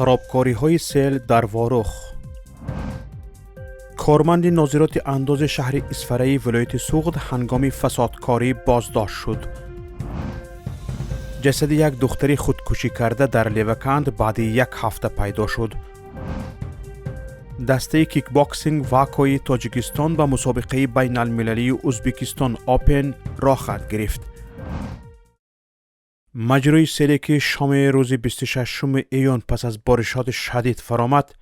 Харобкориҳои сел дар Ворух. Корманди нозироти андози шаҳри Исфараи вилояти Суғд ҳангоми фасодкорӣ боздошт шуд. Ҷасади як духтари худкушӣ карда дар Леваканд баъди як ҳафта пайдо шуд. Дастаи кикбоксинг Вакои Тоҷикистон ба мусобиқаи байналмилалии Узбекистон Опен роҳхат гирифт. Маҷрӯи селе, ки шоми рӯзи 26 июн пас аз боришоти шадид фаромад,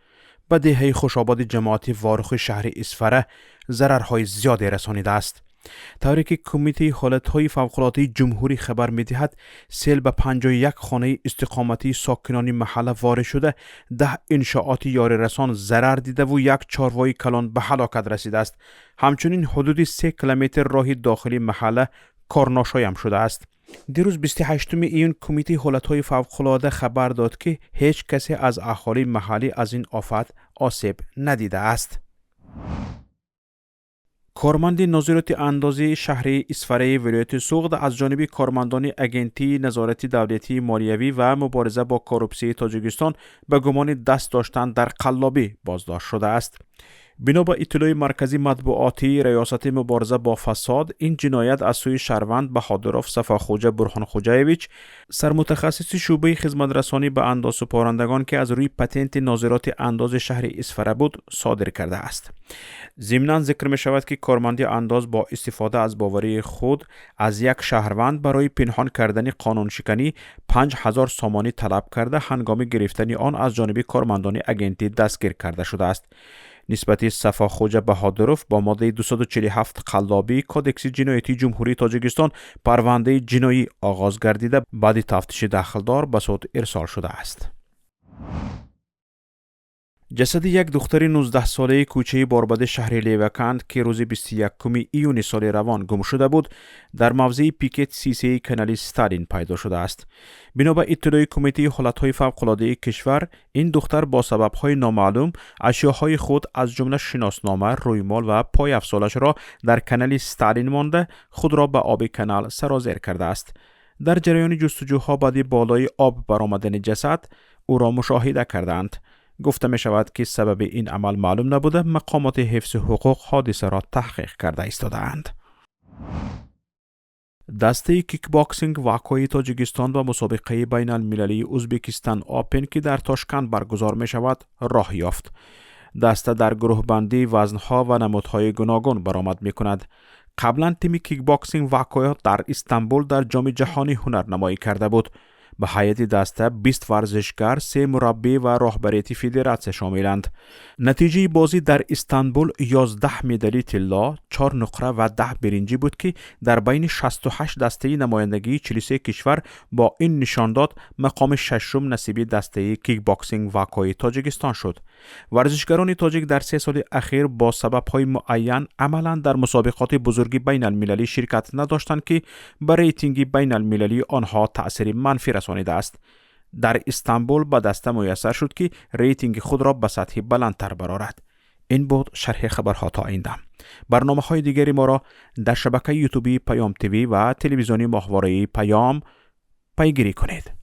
ба деҳаи Хушободи ҷамоати Ворухи шаҳри Исфара зарарҳои зиёде расонидааст. Тавре ки Кумитаи ҳолатҳои фавқулодаи ҷумҳурӣ хабар медиҳад, сел ба 51 хонаи истиқоматии сокинони маҳалла ворид шуда, 10 иншооти ёрирасон зарар дидаву як чорвои калон ба ҳалокат расидааст. Ҳамчунин ҳудуди 3 километр роҳи дохили маҳалла корношоям шудааст. Дирӯз, 28 июн, Кумитаи ҳолатҳои фавқулода хабар дод, ки ҳеҷ касе аз аҳолии маҳаллӣ аз ин офат осеб надидааст. Корманди нозироти андози шаҳри Исфараи вилояти Суғд аз ҷониби кормандони Агентии назорати давлатии молиявӣ ва мубориза бо коррупсияи Тоҷикистон ба гумони даст доштан дар қаллобӣ боздошт шудааст. Бино ба иттилои маркази матбуотии Раёсати мубориза бо фасод, ин ҷиноят аз сӯи шаҳрванд Баҳодуров Сафохӯҷа Бурҳонхӯҷаевич, сармутахассиси шӯъбаи хизматрасонӣ ба андозсупорандагон, ки аз рӯи патенти нозироти андози шаҳри Исфара буд, содир кардааст. Зимнан зикр мешавад, ки корманди андоз бо истифода аз боварии худ аз як шаҳрванд барои пинҳон кардани қонуншиканӣ 5000 сомонӣ талаб карда, ҳангоми гирифтани он аз ҷониби кормандони агентӣ дастгир карда шудааст. Нисбати Сафохӯҷа Баҳодуров бо моддаи 247 қаллобӣ Кодекси ҷиноятии Ҷумҳурии Тоҷикистон парвандаи ҷиноӣ оғоз гардида, баъди тафтиши дахлдор ба суд ирсол шудааст. Ҷасади як духтари 19-солаи кӯчаи Борбади шаҳри Леваканд, ки рӯзи 21 июни соли равон гум шуда буд, дар мавзеи пикет 33 канали Сталин пайдо шудааст. Бино ба иттилои Кумитаи ҳолатҳои фавқулодаи кишвар, ин духтар бо сабабҳои номаълум ашёҳои худ, аз ҷумла шиноснома, рӯймол ва пойафзолашро дар канали Сталин монда, худро ба оби канал сарозер кардааст. Дар ҷараёни ҷустуҷӯҳо баъди болои об баромадани ҷасад ӯро мушоҳида кардаанд. Гуфта мешавад, ки сабаби ин амал маълум набуда, мақомоти ҳифзи ҳуқуқ ҳодисаро таҳқиқ карда истодаанд. Дастаи кикбоксинг Вакои Тоҷикистон ба мусобиқаи байналмилалии Узбекистан Опен, ки дар Тошканд баргузор мешавад, роҳ ёфт. Даста дар гурӯҳбандии вазнҳо ва намудҳои гуногун баромад мекунад. Қаблан тими кикбоксинг Вакоё дар Истанбул дар Ҷоми ҷаҳонӣ ҳунарнамоӣ карда буд. Ба ҳайати даста 20 варзишгар, се мураббӣ ва роҳбарияти федератсия шомиланд. Натиҷаи бозӣ дар Истанбул 11 медали тилло, 4 нуқра ва 10 биринҷӣ буд, ки дар байни 68 дастаи намояндагии 43 кишвар бо ин нишондод мақоми шашум насиби дастаи кикбоксинг Вакои Тоҷикистон шуд. Варзишгарони тоҷик дар 3 соли ахир бо сабабҳои муайян амалан дар мусобиқоти бузурги байналмилалӣ ширкат надоштанд, ки ба рейтинги байналмилалии онҳо таъсири манфӣ расонидааст. Дар Истанбул ба даста муяссар шуд, ки рейтинги худро ба сатҳи баландтар барорад. Ин буд шарҳи хабарҳо то ин дам. Барномаҳои дигари моро дар шабакаи ютубии Паём ТВ ва телевизиони моҳвораии Паём пайгирӣ кунед.